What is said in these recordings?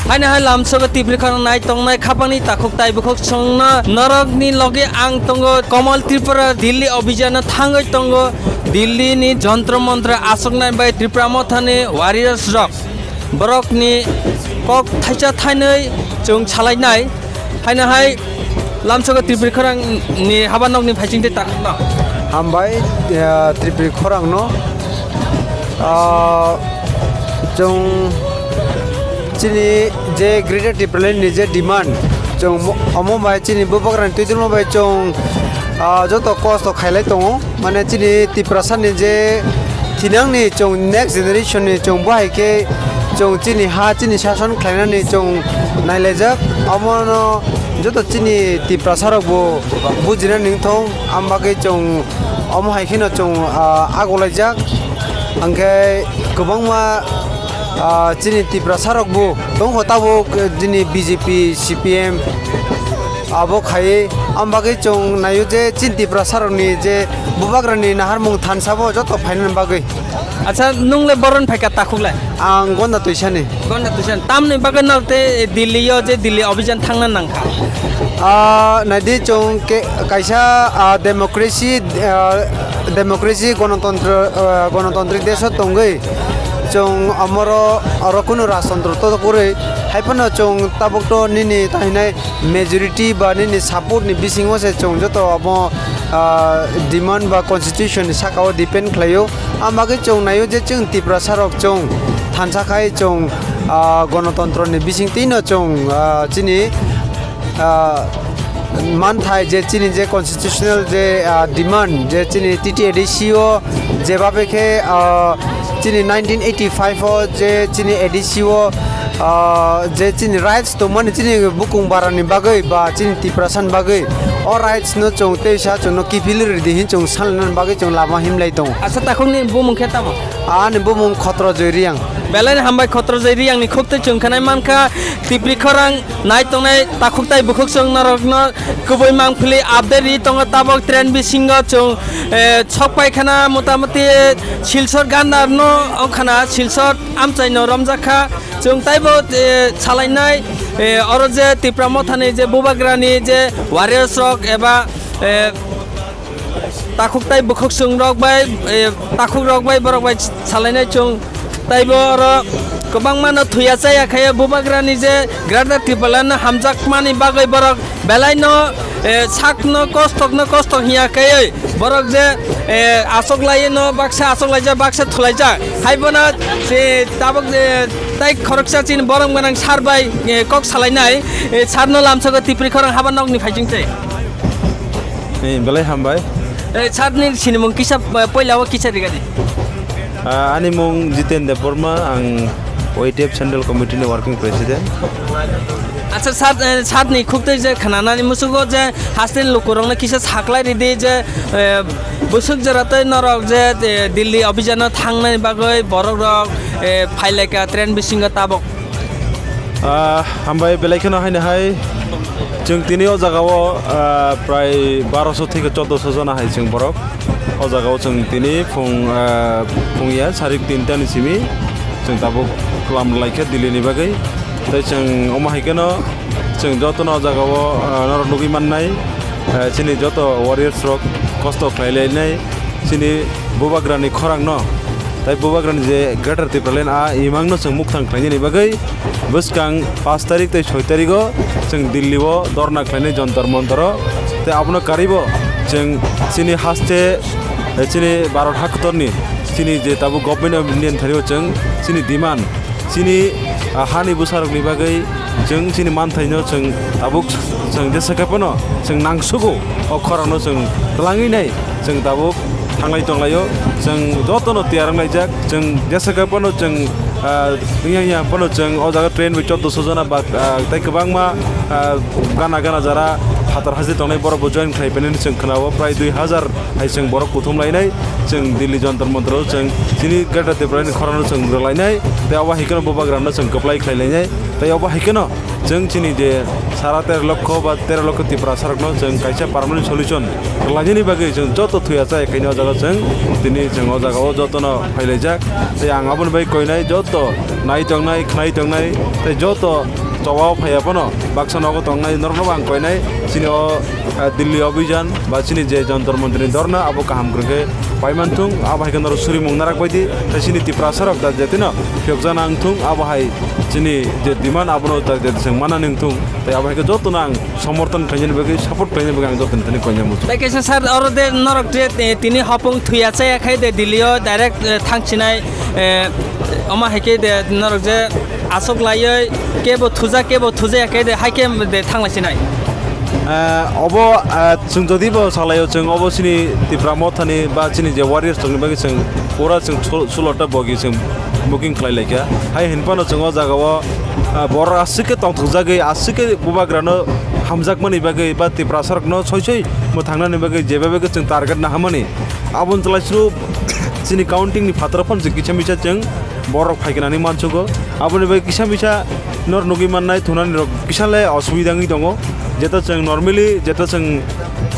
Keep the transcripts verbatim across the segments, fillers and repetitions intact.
Haino hai lamsogo Tipri khorang nai tongnai khapangni takhuk tai bukhuk chwngno norokni logi ang tongo. Komal Tripura Delhi Abhijan-o thangwi tongo. Delhi ni Jantar Mantar aswknai bai Tipra Mothani warriors rok borokni kok thaisa thainwi chwng salainai. Haino hai lamsogo Tipri khorang ni haba nokni phaising tei takhuk no. Hambai, eh, Tipri khorang no. Ah, chwng chini je Greater Tipraland ni je demand, chwng mo-, omo bai chini bubagrani twi dwlmo bai chwng, ah, joto kosto khailai tongo. Mane chini Tiprasani je thinangni chwng next generation ni chwng bo hai khe chwng chini ha chini sason khlainani chwng nailaijak. Omono joto chini Tiprasarok bo bujina ningthong, am bagwi chwng omo hai kheno chwng, ah, agolaijak. Hwnkhe kwbangma, ah, chini Tiprasarok bo tongkho tabuk, eh, chini B J P, C P M abo khaiwi. Am bagwi chwng naio je chini Tiprasarokni je bubagrani naharmung thansa bo joto phainani bagwi. Acha, nwng le boron phaikha takhuk le? Ang Gonda Tuisani. Gonda Tuisani. Tamni bagwi nok tei Delhi o je Delhi Abhijan thangna nangkha? Ah, naidi chwng ke-, kaisa, ah, democracy, ah, democracy, gonotontro, ah, gonotantrik desh o tongwi chwng amoro oro kunu rajtontro to kwrwi. Haiphano chwng tabuk to nini tahinai majority ba nini support ni bisingo se chwng joto omo, ah, demand ba constitution ni saka o depend khlaio. Am bagwi chwng naio je chwng Tiprasa rok chwng thansa khai chwng, ah, gonotontro ni bising twi no chwng, ah, chini, ah, manthai je chini je constitutional je, ah, demand je chini T T A D C o jebabe khe, ah, chini nineteen eighty-five o je chini A D C o, ah, je chini rights tongmani chini bukung barani bagwi ba chini Tiprasani bagwi o rights no chwng teisa chwngno kiphilwi rwdi hin chwng sanlainani bagwi chwng lama himlai tongo. Asa takhukni bumung khe tamo? Ani bumung Khotro Joy Reang. Belai ni hambai Khotro Joy Reang ni khuk twi chwng khanai mankha Tipri khorang nai tongnai takhuk tai bukhuk chwng norokno kubui mangphili update ri tongo tabok train bisingo chwng, eh, sok pai khana motamoti Silchar Gandar no ongkhana Silchar amchai no romjak kha chwng taibo, eh, salainai, eh, oro je Tipra Mothani je bubagrani je warriors rok eba, eh, takhuk tai bukhuk chwng rok bai, eh, takhuk rok bai borok bai salainai chwng taibo oro kwbangma no thuya chaya khayo bubagrani je Greater Tipraland no hamjakmani bagwi borok belai no, eh, sakno kostok no kostok hiya kaiwi borok je, eh, asok lai no baksa asok laijak baksa thulaijak hai bono, eh, tabok, eh, tai khoroksa chini borom gwnang sar bai, eh, kok salainai, eh, sar no lamsogo Tipri khorang haba nokni phaising tei. Eh, belai hambai. Eh, sir ni sinimung kisa, eh, poila o kisa rigadi. Ah, ani mung Jiten Debbarma, ang Y T F Central Committee ni Working President. Acha, sir, eh, sir ni khuk tei je khananani musugo je haste lukurokno kisa saklai ridi je, eh, busuk jora tei norok je, eh, Delhi abhijan o thangnani bagwi borok rok, eh, phailaika train bisingo tabok. Ah, hambai belai kheno haino hai. Chwng tini o jaga o, ah, prai baroso theke choddoso jona hai chwng borok. O jaga o chwng tini phung, ah, phung ya sarik tinta ni simi chwng tabuk khwlam lai kha Delhi ni bagwi. Tei chwng omo hai kheno chwng jotono o jaga o, ah, norok nugwi mannai, ah, chini joto warriors rok kosto khlai lainai. Chini bubagrani khorangno, tai bubagrani je Greater Tipraland a imangno chwng mukthang khlainani bagwi bwskang pash tarik tei soi tarigo chwng Delhi o dhorna khlainai Jantar Mantar o. Tei abono karwibo chwng chini haste, chini Bharat haktorni chini je tabuk Government of India ni thani o chwng chini demand, chini, ah, hani bwsarokni bagwi chwng chini manthaino chwng tabuk chwng jesa khe phano chwng nangsugo o khorangno chwng twlangwi nai chwng tabuk thanglai tonglaio. Chwng jotono tiyar wnglaijak, chwng jesa khe phano chwng, ah, wngya wngya phano chwng o jaga train bai choddoso jona ba, ah, tei kwbangma, ah, gana gana jara phatar haste tongnai borokbo join khlai phainani chwng khwnao, prai dui hazar hai chwng borok kuthum lainai, chwng Delhi Jantar Mantar o chwng chini Greater Tipraland ni khorangno chwng rwlainai, tei obo hai kheno bubagrano chwng kwplai khlai lainai, tei obo hai kheno Chwng chini je sara tero lokho ba tero lokho Tiprasarokno chwng kaisa permanent solution rwlainani bagwi chwng joto thuya chaya khaino o jaga chwng tini chwng o jaga o jotono phailaijak. Tei ang aboni bai koinai joto nai tongnai, khnai tongnai tei joto chowao phaiya phano baksa nogo tongnai norokno bo ang koinai chini o, ah, Delhi Abhijan ba chini je Jantar Mantar ni dhorna abo kaham kwrwngkhe paimanthung, abo hai khe norok surimung narak baidi tei chini Tiprasarok da jetino phiyokjakna wngthung, abo hai chini je demand abono da je chwng manani wngthung, tei abo hai khe jotono ang somorthon khlainani bagwi, support khlainani bagwi ang jotono thani koinai muchung. Tei kaisa sir, oro de norok je, eh, tini hopung thuya chaya khai de Delhi o direct, eh, thangchinai, eh, omo hai khe de norok je aswk laiwi kebo thujak, kebo thujaya khe de hai khe de thanglai sinai. Eh, obo, eh, chwng jodi bo salaio, chwng obo chini Tipra Mothani ba chini je warriors tongni bagwi chwng pura chwng sul-, sulota bogi chwng booking khlai laikha. Hai hinphano chwng o jaga o, eh, borok aswk khe tongthokjagwi, aswk khe bubagrano hamjakmani bagwi ba Tiprasarokno soi soi mwthangnani bagwi jeba bagwi chwng target naharmani. Aboni chwlaisuru chini counting ni phataro phano chwng kisa misa chwng borok phaikinani mansugo. Aboni bagwi kisa misa nor nugwi mannai thunani rok kisa le osubida wngwi tongo. Jeta chwng normally jeta chwng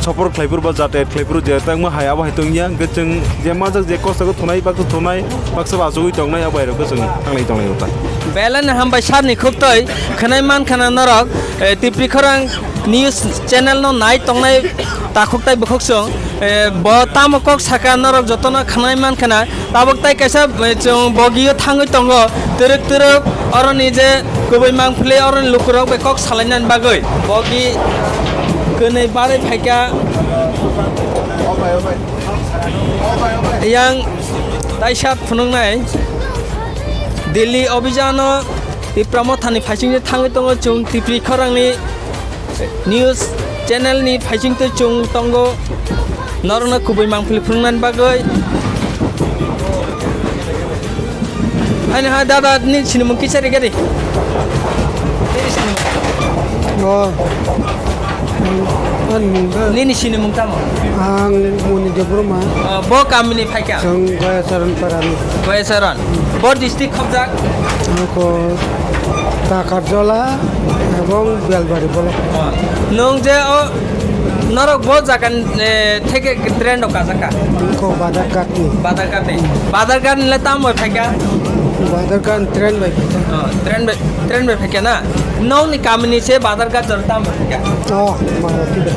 support khlaiphuru ba jatayat khlaiphuru je tangma hai abo hai tongya hwnkhe chwng je manjak je kosto khe thunai baksa thunai baksa ba achugwi tongnai abo hai rokhe chwng thanglai tonglai ota. Belai no hambai sir ni khuk twi khwnai mankha na norok, eh, Tipri Khorang News channel no nai tongnai takhuk tai bukhuk chwng, eh, bo tamo kok saka norok jotono khwnai mankha na. Tabuk tai kaisa, eh, chwng bogio thangwi tongo, twrwk twrwk oroni je kubui mangpili oroni lukurok bai kok salainani bagwi bogi kwnwi barwi phaikha. Yang taisa phunuknai Delhi Abhijano Tipra Mothani phaisingni thangwi tongo chwng Tipri Khorangni News channel ni phaising twi chwng tongo norokno kubui mangpili phunuknani bagwi. Haino ha dada ni sinimung kisa rega di. Nini sinimung. Oh. Ani mung da. Nini sinimung tamo? Ang Moni Debbarma. Oh, bo kamini phaikha? Chwng Goyacharan parani. Goyacharan. Bo district khobjak? Ako Takarjola ebong Belbari bolok. Nwng je o norok bo jaga ni, eh, theke train rok kajak kha? Ko Badarghat ni. Badarghat ni. Badarghat ni le tamo bai phaikha? Badarghat train bai phaikha. Oh, train bai, train bai phaikha na? Nokni kamini se Badarghat jora tamo bai phaikha? Oh, Maruti bai.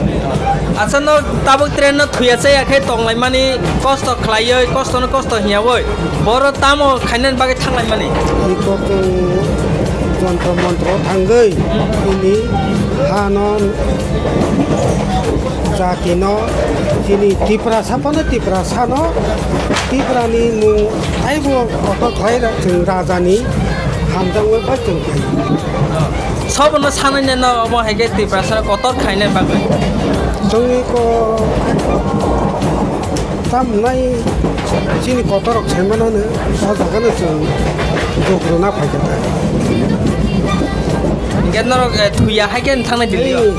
Acha, no tabuk train no thuya chaya khe tonglaimani, kosto khlaiwi, kosto no kosto hiyawi. Boro tamo khainani bagwi thanglaimani? Iko chwng jontro montro thangwi chini hano, jatino, chini Tiprasa phano Tiprasano, Tiprani mung taibo kotor khlai chwng rajani hamjakmani bai chwng khlai. Sobono sanai nai no omo hai khe Tiprasa kotor khainai bagwi. Chwngni ko tamnai chini kotorok saimanano o jagano chwng jogruna phaikha ta. Hingke norok, eh, thuya hai khe thangnai Delhi o? Ei,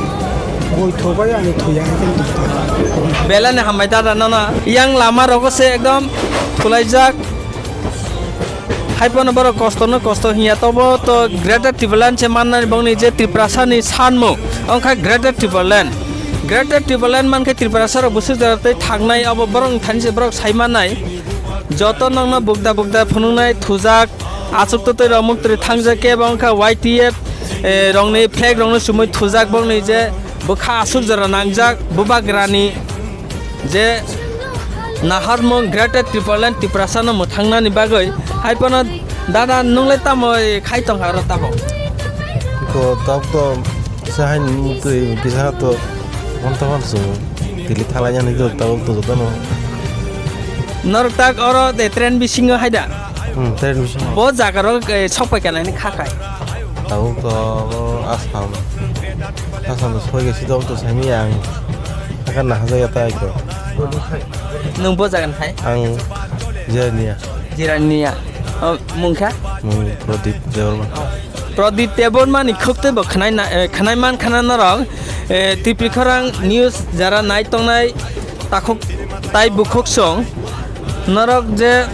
boi thobai ang thuya hai khe tongthok. Belai ni hambai dada nono. Yang lama rogo se ekdom thulaijak. Hai phano borok kosto no kosto hinya, tobo to Greater Tipraland se mannani bongni je Tiprasa ni sanmung, wngkha Greater Tipraland. Greater Tipraland mankhe Tiprasa rok bwswk jora tei thangnai, abo borok ni thani se borok sai mannai. Joto nokno bukda bukda phunuknai, thujak, achuk twtwi rok muktwi thangjak khe bo wngkha Y T F, eh, rokni flag rokno chumui thujak, bongni je bwkha aswk jora nangjak bubagrani je naharmung Greater Tipraland Tiprasano mwthangnani bagwi. Hai phano dada, nwng le tamo khai tongkha aro tabuk? Ko tabuk to kisa haini mutwi kisa to phone to phone chwngo tili thalainani to tabuk to jotono. Norok tak oro de train bisingo hai da? Hmm, train bisingo. Bo jaga rok, eh, sok pai kana ni kha khai? Tabuk to abo Assam. Assam to soi gesi to, to saimi ang. Akan na haja ya tai ko. Nwng bo jaga ni khai? Ang Jirania. Jirania. Oh, mung kha? Mung Pradip Debbarma. Pradip Debbarma ni khuk tei bo khnai na, eh, khnai man khana norok, eh, Tipri Khorang News jara nai tongnai takhuk tai bukhuk song. Norok je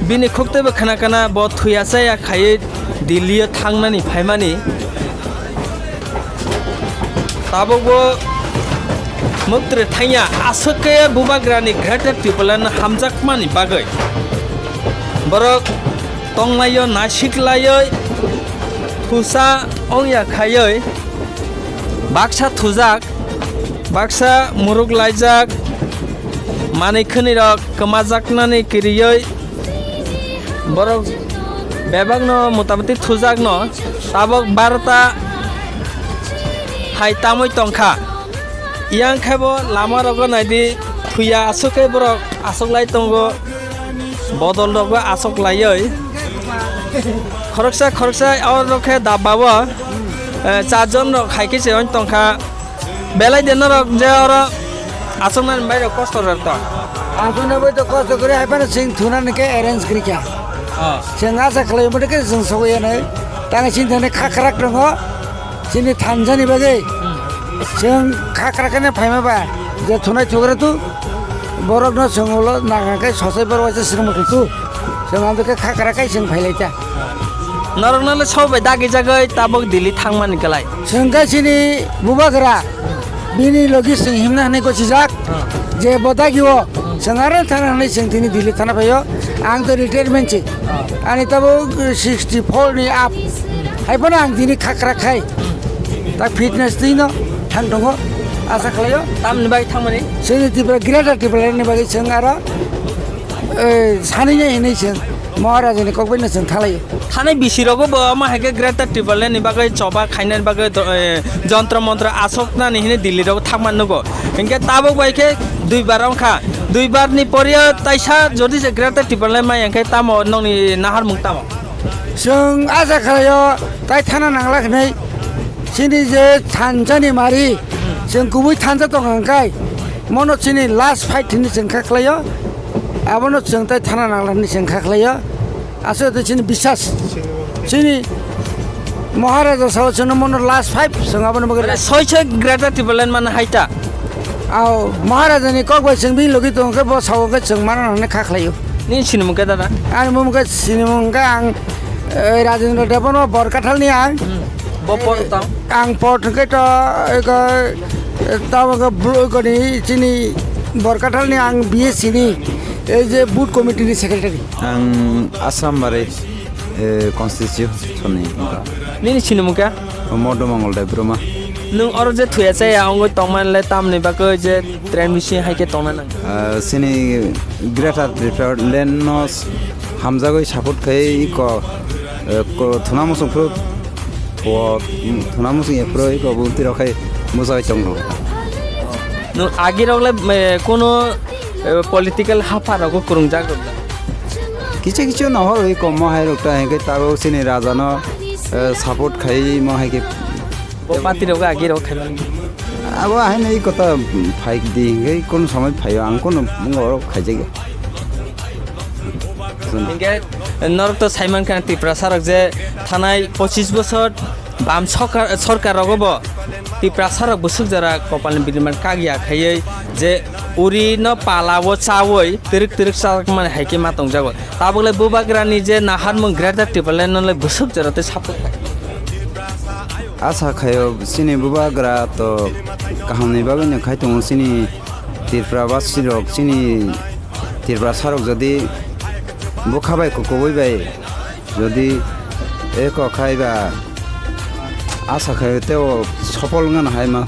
bini khuk tei bo khna kana bo thuya chaya khaiwi Delhi o thangnani phaimani. Tabukbo mwktwrwi thangya aswk khe Bubagrani Greater Tipraland hamjakmani bagwi. Borok tonglaio, naisiklaiwi thusa wngya khaiwi baksa thujak, baksa muruk laijak, manwi khwnirok kwmajaknani kwrwiwi borok bebakno motamoti thujakno tabok barota hai tamwi tongkha. Yang khe bo lama rogo naidi, thuya aswk khe borok aswk lai tongo, bodol rogo aswk laiwi. Khoroksa khoroksa oro khe dabba o, eh, charjon rok hai khe se tongkha. Belai de norok je oro aswk nani bai rok kosto rok to. Aswk nani bai to kosto kore hai phano sing thuna ni khe arrange kri kha. Oh. Sing asa khlai mo de khe sing sogo ya nai. Tang sing thani khakrak tongo. Chini thansa ni bagwi chwng khakra khe phaima ba, je thunai thugra tu borok no chwng ulo naga khe sosai borok waisa srwng mutu tu chwng ang khe khakra khe chwng phailai ta. Norok no le sok bai dagi jagwi tabok Delhi thangmani kwlai. Chwng khe chini bubagra bini logi chwng himna hinwi gochijak je bo dagi o chwng aro thangna hinwi chwng tini Delhi thana phaio. Ang to retirement si. Ani tabok sixty four ni up. Hai phano ang tini khakra khai. Tak fitness twi no thang tongo. Asa khlaio. Tamni bai thangmani? Chini Tripura, Greater Tipraland ni bagwi chwng aro, eh, sanina hinwi chwng Maharaja ni kok bai no chwng thalaio. Thanai bisi rogo bo omo hai khe Greater Tipraland ni bagwi choba khainani bagwi do-, eh, jontro montro asoknani hinwi Delhi rogo thangma nugo. Hinkhe tabok bai khe duibar wngkha. Duibar ni poriya taisa jodi se Greater Tipraland mai hinkhe tamo nokni naharmung tamo? Chwng asa khlaio tai thana nangla hinwi. Chini je thansani mari, chwng kubui thansa tongkha hwnkhe, mono chini last fight hinwi chwng kha khlaio, abono chwng tai thana nangla hinwi chwng kha khlaio. Aswk tei chini biswas, chini Maharaja sao chwngno mono last fight, chwng abono bagwi. Soi se Greater Tipraland mana hai ta? Ao, Maharajani kok bai chwng bini logi tongkhe bo sao khe chwng mano hwnwi kha khlaio. Nini sinimung khe dada? Ani mung khe sinimung khe ang, eh, Rajendra Debbarma Borkathal ni ang. Hmm. Bo por tong? Ang por hwnkhe to, eko, eh, tamo khe bro-, koni chini Borkathal ni ang B S C ni, ei je booth committee ni secretary. Ang Assam Barai, eh, constitution ni wngkha. Nini sinimung khe? Modo Mongol Debbarma. Nwng oro je thuya chaya wngwi tongmani le tamni bagwi je train bising hai khe tongna nang? Ah, chini Greater Tipraland no hamjagwi support khai iko, eh, ko thuna musung phuru, o, thuna musung ephuru iko bumti rok khai mujagwi tongo. Nwng agi rok le, eh, kono, eh, political hapha rogo kwrwngjak rok da? Kichu kichu nohor wi kom mo hai rok ta, hinkhe tabuk chini raja no, eh, support khai mo hai khe. Bo party rok agi rok khai mani. Abo hai nai kota phai di, hinkhe kono somoi phaio, ang kono mungo rok khaijak ya. Hinkhe norok to saiman kha Tiprasa rok je thanai pochis bosor Bam sokar, sorkar rogo bo Tiprasa rok bwswk jora kopalni biriman kagya khaiwi je uri no pala o chawi twrwk twrwk chajak mani hai khe ma tongjago. Tabuk le Bubagrani je naharmung Greater Tipraland no le bwswk jora tei support khai. Asa khaio chini Bubagra to kaham ni bagwi no khai tongo chini Tripura basi rok chini Tiprasa rok jodi bwkha bai kukuwi bai jodi eko khai ba asa khai tei o sopol wngna hai ma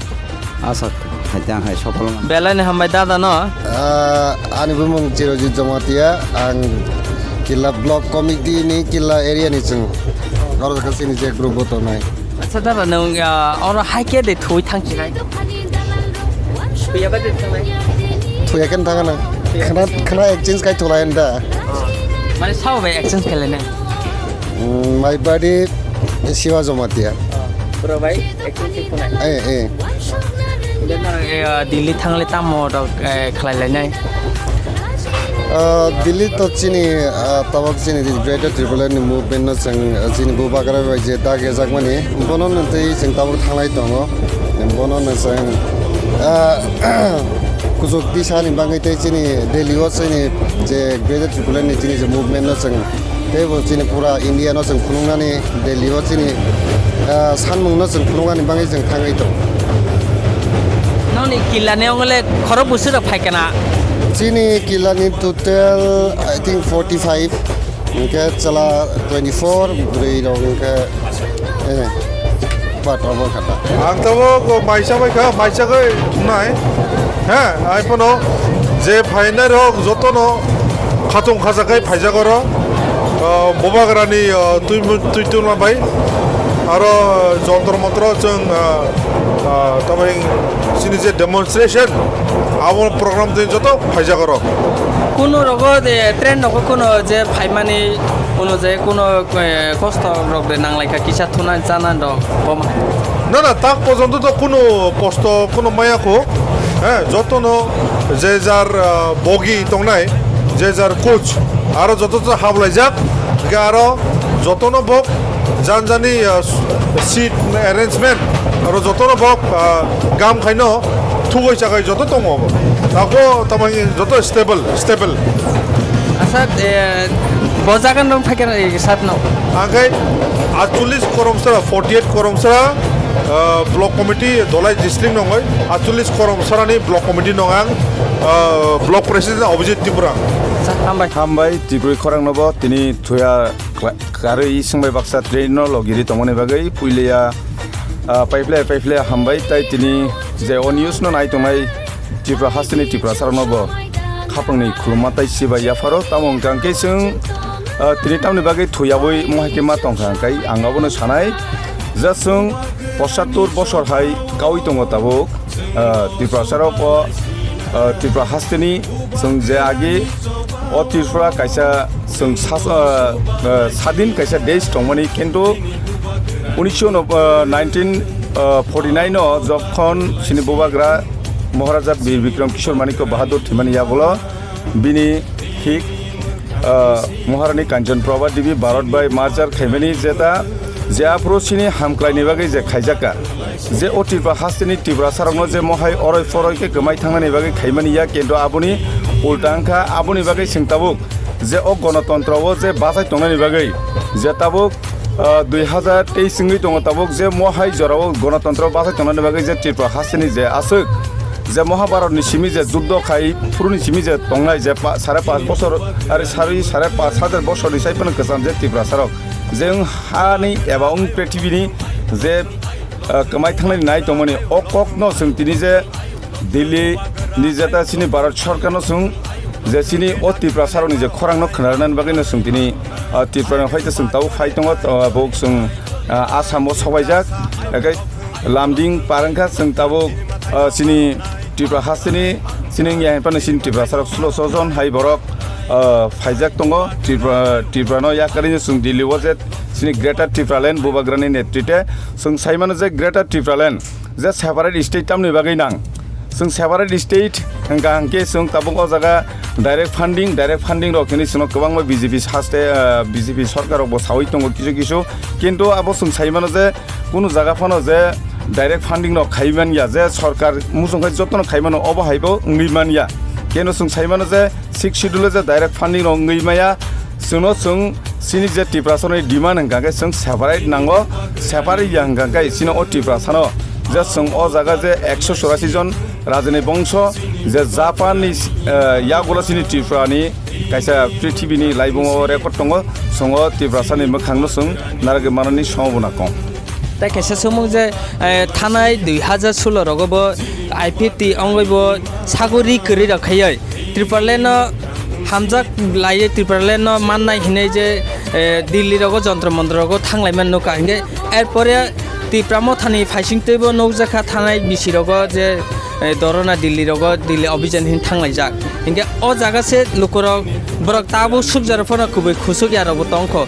asa khai tang hai sopol wngna. Belai ni hambai dada no. Ah, ani bumung Chirojit Jamatia, ang Killa Block Committee ni Killa area ni chwng. Oro kha chini je group bo tongnai. Acha dada, nwng, ah, oro hai khe de thwi thang chinai? Thwi ya ba de thangnai? Thwi ya khe thang na. Thwi ya khna, khe khna exchange kai thulai da. Oh. Mane sao bai exchange khelai nai? Mm, my buddy Shiva Jamatia. Oh. Bro bai exchange khelai nai? Eh, eh. Then, eh, Delhi thangle tamo rok, eh, khlai lai nai? Ah, Delhi to chini, ah, tabok chini Greater Tipraland ni movement no chwng, ah, chini Bubagra bai je dagejak mani, bono no tei chwng tabok thanglai tongo. Bono no chwng, ah, kuchuk tisa ni bagwi tei chini Delhi o chini je Greater Tipraland ni chini je movement no chwng tei bo chini pura India no chwng phunuknani Delhi o chini, ah, sanmung no chwng phunuknani bagwi chwng thangwi tongo. Noni killa ni ongole khorok busura phaikana. Chini killa ni total, I think, forty-five. Hingke chwla twenty-four, bwrwi rok hingke, eh, bat obo khata. Ang tabuk maisa bai kha, maisa kai thumnai. He, ai phano je phainai rok jotono khatung khajakai phaijak oro. Ah, Bubagrani, ah, twi, twi tongma bai. Aro jontro montro chwng, ah, ah, tamani chini je demonstration, abo program twi joto phaijak oro. Kuno rogo de train rogo kuno je phaimani kuno je kuno, eh, kosto rok de nanglaikha kisa thuna chana rok boma. Na, na, tak porjonto to kuno kosto kuno maya kho. Eh, jotono je jar, ah, bogi tongnai, je jar coach, aro joto to hablaijak, hingke aro jotono bok janjani, ah, seat arrangement, aro jotono bok, ah, gam khaino thugoi chagai joto tongo. Tako tamani joto stable, stable. Asa, eh, bo jaga nung phaikhe satno. Angkai atchollish koromsara, forty-eight koromsara, ah, block committee Dolai district nongoi, atchollish koromsarani block committee nong ang, ah, block president Abhijit Tripura. Sa, hambai. Hambai, Tripuri khorang nobo tini thuya kla-, karwi swngbai baksa train no logiri tongmani bagwi puilia, ah, paiphle, paiphle hambai tai tini je o news no nai tongnai Tripura hasteni Tripura sarok nobo khapangni khulumma tai sibai yapharo tamo hwnkha hwnkhe chwng, ah, tini tamni bagwi thuyawi mohai khe ma tongkha hwnkhe ang abono sanai je chwng pochattor bosor hai kaui tongo tabuk. Ah, Tiprasarok o, ah, Tripura hasteni chwng je agi o Tripura kaisa chwng sas-, ah, ah, sadin kaisa desh tongmani, kintu unisho no, ah, nineteen forty-nine o jokhon chini bubagra Maharaja Bir Bikram Kishore Manikya Bahadur thwimani yagulo bini hik, ah, Maharani Kanchan Prabha Devi Bharat bai merger khaimani jeta je aphuru chini hamkhlaini bagwi je khaijakka, je o Tripura hasteni Tiprasarokno je mohai oroi poroi khe kwmai thangnani bagwi khaimani ya, kintu aboni ulta wngkha. Aboni bagwi chwng tabuk je o gonotontro o je bachai tongnani bagwi je tabuk, ah, dui hazar teis wngwi tongo tabuk, je mohai jorao gonotontro bachai tongnani bagwi je Tripura hasteni je aswk je Mahabharatni simi je juddo khai phuruni simi je tongnai je pa-, sare panch bosor, are sari sare panch hajar bosorni sai phano kwcham je Tiprasarok je wng hani eba wng prithibini je, ah, kwmai thangnani nai tongmani o kokno chwng tini je Delhi ni jeta chini Bharat Sarkar no chwng je chini o Tiprasarokni je khorang no khwnarnani bagwi no chwng tini, ah, Tripura ni hoite chwng tabuk phai tongo, ah, tabuk chwng, ah, Assam o sobaijak, ekai Lumding par wngkha chwng tabuk, ah, chini Tripura hasteni chini wngya hinphano chini Tiprasarok sulo so jon hai borok, ah, phaijak tongo Tripura, Tripura no yakarino chwng Delhi o je chini Greater Tipraland bubagrani netrite chwng saimano je Greater Tipraland je separate state tamni bagwi nang. Chwng separate state hwnkha hwnkhe chwng tabuk o jaga direct funding, direct funding rok hinwi chwngno kwbangma B J P haste, ah, B J P sorkar rokbo sawi tongo kisu kisu. Kintu abo chwng sai mano je kunu jaga phano je direct funding rok khai man ya, je sorkar muchung khai jotono khai mano, obo haibo wngwi man ya. Kintu chwng sai mano je Sixth Schedule o je direct funding rok wngwi maya, chwngno chwng chini je Tiprasarokni demand hwnkha khe chwng separate nango, separate ya hwnkha khe chini o Tiprasano je chwng o jaga je ekso chorasi jon rajani bongso je Japanni, eh, yagulo chini Tripurani kaisa prithibini laibungo record tongo, chwng o Tiprasani mwkhangno chwng narwgwi manani sombhabona kong. Tai kaisa sumung je, eh, thanai dui hazar solo rogo bo I P F T ongoi bo sagori kwrwi rok khaioi Tipraland no hamjak laioi Tipraland no mannai hinui je, eh, Delhi rogo jontro montro rogo thanglai man nukha. Hinkhe er pore Tipra Mothani phaising teibo nukjakha thanai bisi rogo je, eh, Dorona Delhi rogo Delhi Abhijan hin thanglaijak. Hinkhe o jaga se lukurok borok tabuk sukjaro phano kubui khusuk ya rokbo tongkho.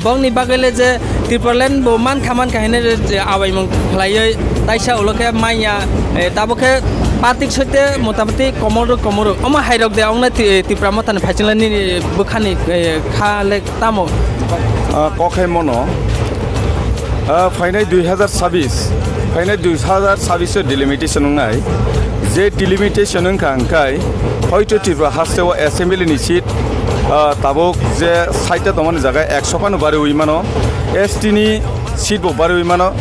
Bongni bagwi le je Tipraland bo mankha mankha hinui je abaimung khlaiwi taisa ulo khe manya, eh, tabuk khe patik soite motamoti komoro komoro. Omo hairok de ongna Ti-, Tipra Mothani phaisingla nini bwkhani, eh, kha le tamo? Ah, kok hai mono. Ah, phainai dui hazar sabis, phainai dui hazar sabis o delimitation wngnai. Je delimitation wngkha hwnkhe hoito Tripura haste o assembly ni seat, ah, tabuk je site tongmani jaga ekso phano bariwi mano, S T ni seat bo bariwi mano,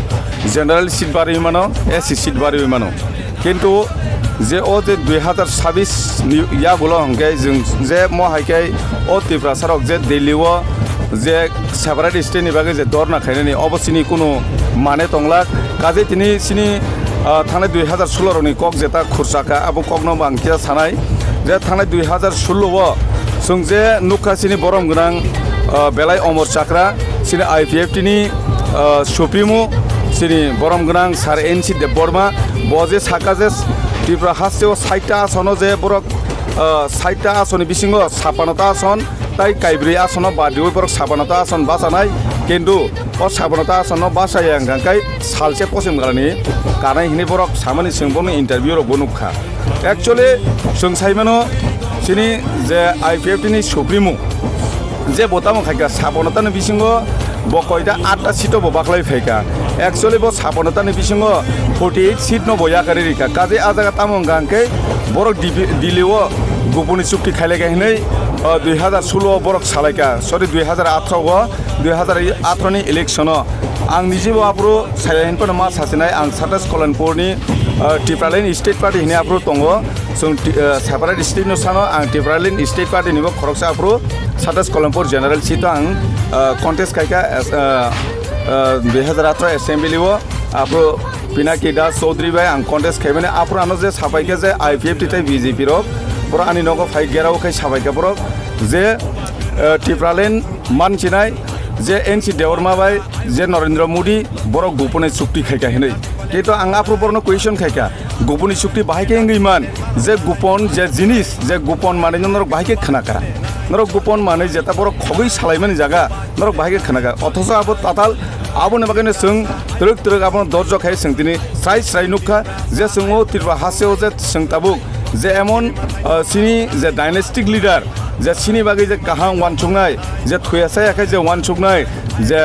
general seat bariwi mano, S C seat bariwi mano. Kintu je o je dui hazar sabis ni yagulo hwnkhe jwng je mo hai khe o Tiprasa rok je Delhi o je separate state ni bagwi je dorna khainani obo chini kunu mane tonglak. Kaje tini chini, ah, thangnai dui hazar solo rokni kok jeta khursa kha, abo kokno bo ang kisa sanai je thangnai dui hazar solo o chwng je nukha chini borom gwnang, ah, belai Omor Chakra, chini I P F T ni, ah, supremo, chini borom gwnang Sir N C Debbarma, bo je saka je Tripura hasteo saita asono je borok, ah, saita asoni bisingo sapano ta ason, tai kaibrwi asono badiwi borok sapano ta ason bachanai, kintu o sapano ta asono bachaya hwnkha khe salse pochim galani kanai hinwi borok samani chwng bono interview rok bo nukha. Actually, chwng saimano chini je I P F T ni supremo je bo tamo khaika sapano tani bisingo bo koita atta seat o bo baklai phaika. Actually, bo sapano tani bisingo forty eight seat no bo yakarwi rika. Kaje a jaga tamo hwnkha hwnkhe borok D P, Delhi o gupuni chukti khailaika hinwi, o, dui hazar solo o borok salaika. Sorry, dui hazar atharo o, dui hazar atharo ni election o. Ang nijebo aphuru saya hinphano ma sachinai, ang Satas Kolanpur ni, o, Tipraland State Party hinwi aphuru tongo. Chwng ti-, o, separate state no sano, ang Tipraland State Party ni bo khoroksa aphuru Satas Kolanpur general seat o ang, o, contest khaika, as, o, o, dui hazar atharo assembly o aphuru Pinaki Das Chaudhary bai ang contest khaimani, aphuru ano je sapai khe je I P F T tei B J P rok, borok ani nogo phai gerao khai sapai khe borok je, eh, Tipraland manchinai je N C Debbarma bai je Narendra Modi borok gupone chukti khaika hinwi. Kintu ang aphuru borokno question khaika, guponi chukti bahai khe wngwi man, je gupon je jinis, je gupon manwi norok bahai khe khnaka. Norok gupon manwi jeta borok khogwi salaimani jaga, norok bahai khe khnaka. Othocho abo tatal, aboni bagwino chwng twrwk twrwk abono dorjo khai chwng tini srai srai nukha je chwng o Tripura hasteo je chwng tabuk je emon, ah, chini je dynastic leader, je chini bagwi je kaham uansuknai, je thuya chaya khe je uansuknai, je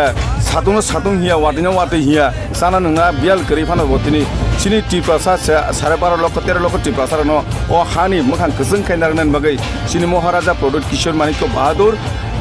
satungno satung hiya, watwino watwi hiya, chana nwngna biyal kwrwi phano bo tini chini Tiprasa se sare baro lokho tero lokho Tiprasa rokno o hani mwkhang kwchwng khai narwknani bagwi chini Maharaja Pradyut Kishore Manikya Bahadur,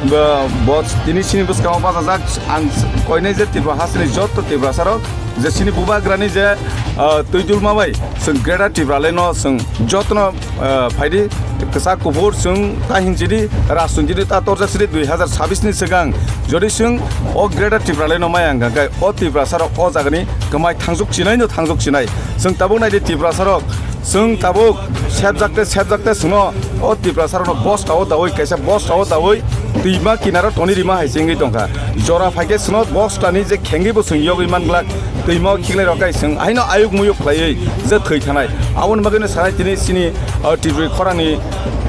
bo, bo tini chini bwskango bachajak. Ang koinai je Tripura hasteni joto Tiprasa rok je chini bubagrani je, ah, twi dulma bai chwng Greater Tipraland no chwng jotono, ah, phaidi kwchak kuphur chwng ta hinjidi rajniti ta torjak sidi dui hazar sabis ni swkang jodi chwng o Greater Tipraland no maya hwnkha khe o Tiprasa rok o jagani kwmai thangjak chinai no thangjak chinai. Chwng tabuk naidi Tiprasa rok chwng tabuk sebjak tei sebjak tei chwngno o Tiprasa rokno bosta o dawi kaisa bosta o dawi twima kinaro toni rima hai se wngwi tongkha. Jora phaikhe chwngno bostani je khengwi bo chwng yogwi manglak, twima o khiklai rok kai chwng haino ayuk muyuk khlaiwi je thwi thanai. Aboni bagwino sanai tini chini, uh, Tripuri khorangni,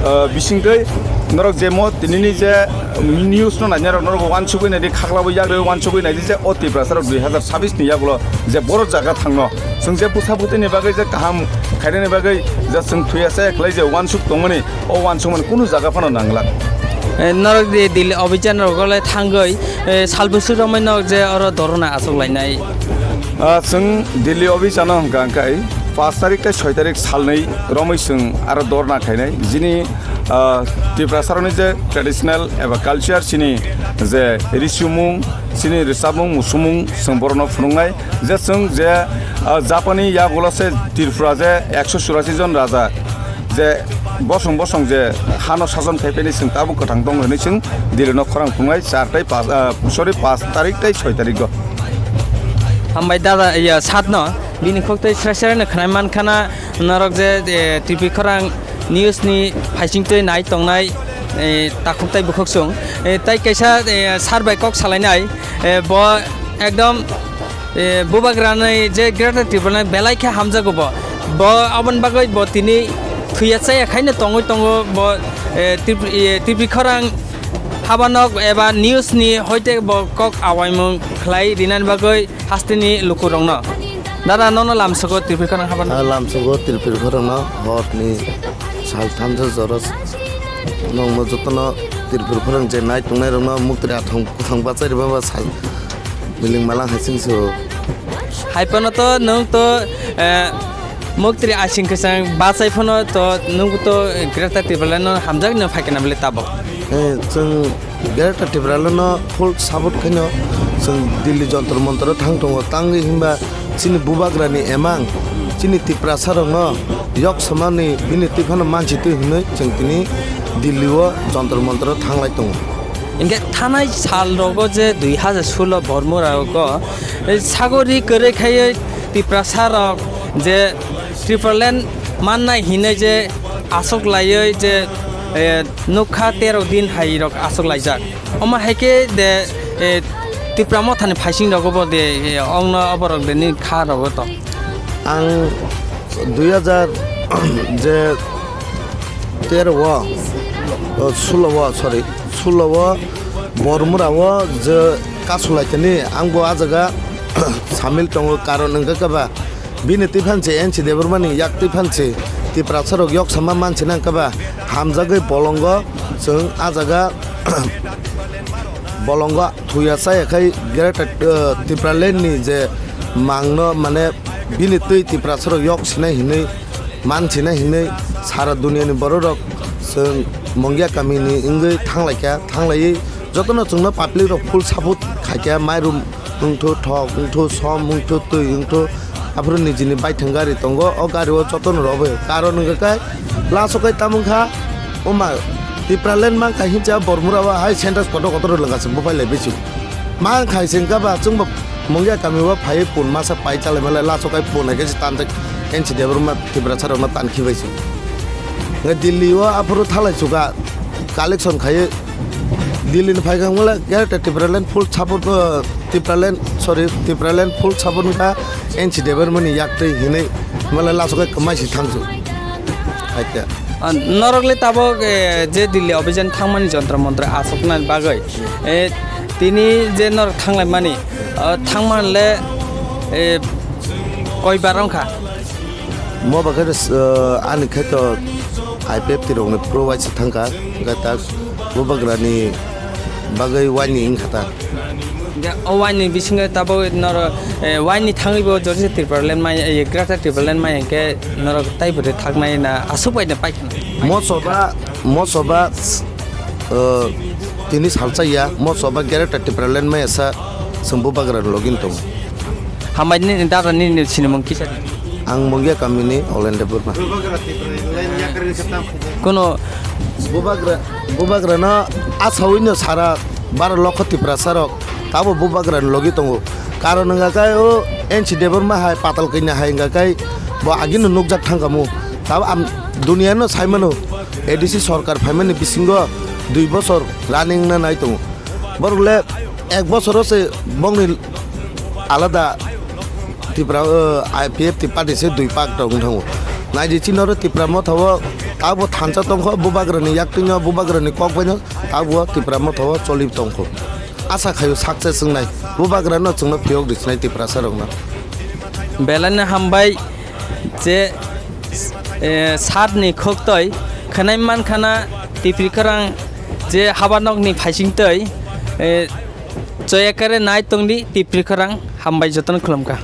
uh, bisingtwi norok je mo tinini je news no nainai rok norok uansugwi naidi, khaklabo yagrwi uansugwi naidi je o Tiprasa rok dui hazar sabis ni yagulo je borok jaga thangno chwng je bwsa bwtwi ni bagwi je kaham khainani bagwi je chwng thuya chaya khlai je uansuk tongmani, o uansukmani kunu jaga phano nangla. Eh, norok di Delhi Abhijaan rogo le thangwi, eh, sal bwswk romwi norok je oro dorona achuk lainai? Ah, chwng Delhi Abhijaan o hwnkha hwnkhe paanch tarik tei soi tarik salnwi romwi chwng aro dorona khainai. Jini, ah, Tiprasa rokni je traditional eba culture chini je risumung, chini rwchapmung, musumung chwng borokno phunuknai. Je chwng je, ah, Japani yagulo se Tripura je ekso churasi jon raja je bosong bosong je hano sason khai phini chwng tabuk kwthang tongo hinwi chwng Delhi no khorang phunuknai char tei paanch, ah, sorry, paanch tarik tei soi tarik o. Hambai dada, iya, satno bini khok tei srai srai no khwnai mankhana norok je, eh, T V khorang news ni phaising twi nai tongnai, eh, takhuk tei bukhuk chwng, eh, tei kaisa, eh, sir bai kok salainai, eh, bo ekdom, eh, bubagrani je Greater Tipraland belai khe hamjago bo. Bo aboni bagwi bo tini thuya chaya khaino tongwi tongo bo, eh, Trip-, eh, T V khorang habanok eba news ni hoite bo kok awaimung khlai rinani bagwi hasteni lukurokno. Dada, nono lamsogo Tripuri khorang habanok? Ah, lamsogo Tripuri khorangno horni sal thamsa jora nongno jotono Tripuri khorang je nai tongnai rokno muktri athong kuthang bachai rwma ba sal miling malang hai sing so. Hai phano to nwng to, eh, muktri asing kwchang bachai phano to nwng to Greater Tipraland no hamjak no phaikana bele tabok. Eh, chwng Greater Tipraland no full support khaino chwng Delhi Jantar Mantar o thang tongo, tangwi himba chini bubagrani emang Bini Tiprasarokno yok samani bini twi phano mansi twi hwnwi chwng tini Delhi o Jantar Mantar o thanglai tongo. Hinkhe thanai sal rogo je dui hajar sulo bormura rogo, eh, sagori kwrwi khaiwi Tiprasarok je Tipraland mannai hinwi je aswk laiwi je, eh, nukha tero din hai rok aswk laijak. Omo hai khe de, eh, Tipra Mothani phaising rogo bo de, eh, ongno oborok de ni kha rogo to. Ang dui hajar je tero o, o, sulo o, sorry, sulo o Bormura o je kasulaitani ang bo a jaga samil tongo, karon wngkha khe ba bini twi phansi N C Debbarmani yak twi phansi Tiprasarok yok sama mansi nang khe ba hamjagwi bolongo chwng a jaga bolongo thuya chaya khai Greater, uh, Tipraland ni je mangno mane bini twi Tiprasarok yok sinai hinwi man sinai hinwi sara duniani bororok chwng Mongia kamini wngwi thanglaikha, thanglaiwi jotono chwngno public rok full support khaikha, mairum wngthu, thok wngthu, som wngthu, twi wngthu, aphuru nijini baithang gari tongo, o gari o jotono rwbaio. Karon wngkha khe last o khe tamo wngkha, oma Tipraland mankha hincha Bormura o hai sentence kotor kotor lwngkha se buphai lai bisi. Mankha se wngkha ba chwngbo Mongia kami o phaiwi pun masa pai chalai malai last o khe pun hai khe se tanjak N C Debbarma Tiprasarokno tankhi bai se. Hwnkhe Delhi o aphuru thalai chukha collection khaiwi Delhi ni phaikha wngmale Greater Tipraland full support, uh, Tipraland, sorry, Tipraland full support wngkha N C Debbarmani yaktwi hinwi, wngmale last o khe kwmai se thangsu. Hai khe. Ah, norok le tabok, eh, je Delhi obijan thangmani Jantar Mantar asoknani bagwi, eh, tini je norok thanglaimani, ah, thangman le, eh, koi bar wngkha? Mo bagwi, eh, ani khe to I P F T rokni pro waisa thangkha, hwnkhe tak bubagrani bagwi waini wngkha ta. Hwnkhe o waini bisingo tabok norok, eh, waini thangwi bo Jorjesa Tipraland mai, eh, Greater Tipraland mai hwnkhe norok taibo de thaknai na aswk bai de paikha na? Mosoba, mosoba, eh, tini salsa ya, mosoba Greater Tipraland mai asa chwng bubagrani logi tongo. Hambai nini dada nini sinimung kisa? Ang Mongia kamini Olen Debbarma. Kono bubagra, bubagrano asawino sara baro lokho Tiprasarok tabo bubagrani logi tongo. Karon wngkha khe o N C Debbarma hai patal kanya hai wngkha khe bo agino nukjak thangkhamu. Tabo am duniyano saimano A D C sorkar phaimani bisingo dui bosor running na nai tongo. Borok le ek bosoro se bongni alada Tipra, uh, I P F T party se dui pak rok wng thango. Naidi chini oro Tipra Motha o abo thansa tongkho, bubagrani yaktwino, bubagrani kok baino abo Tipra Motha o choli tongkho. Asa khaio success wngnai, bubagrano chwngno phiyok rwchinai Tiprasa rokno. Belai no hambai je, eh, sat ni khoktoi khwnai mankha na Tipri khorang je habanok ni phaising twi, eh, Choyakare nai tongdi Tipri khorang, hambai jotono khulumkha.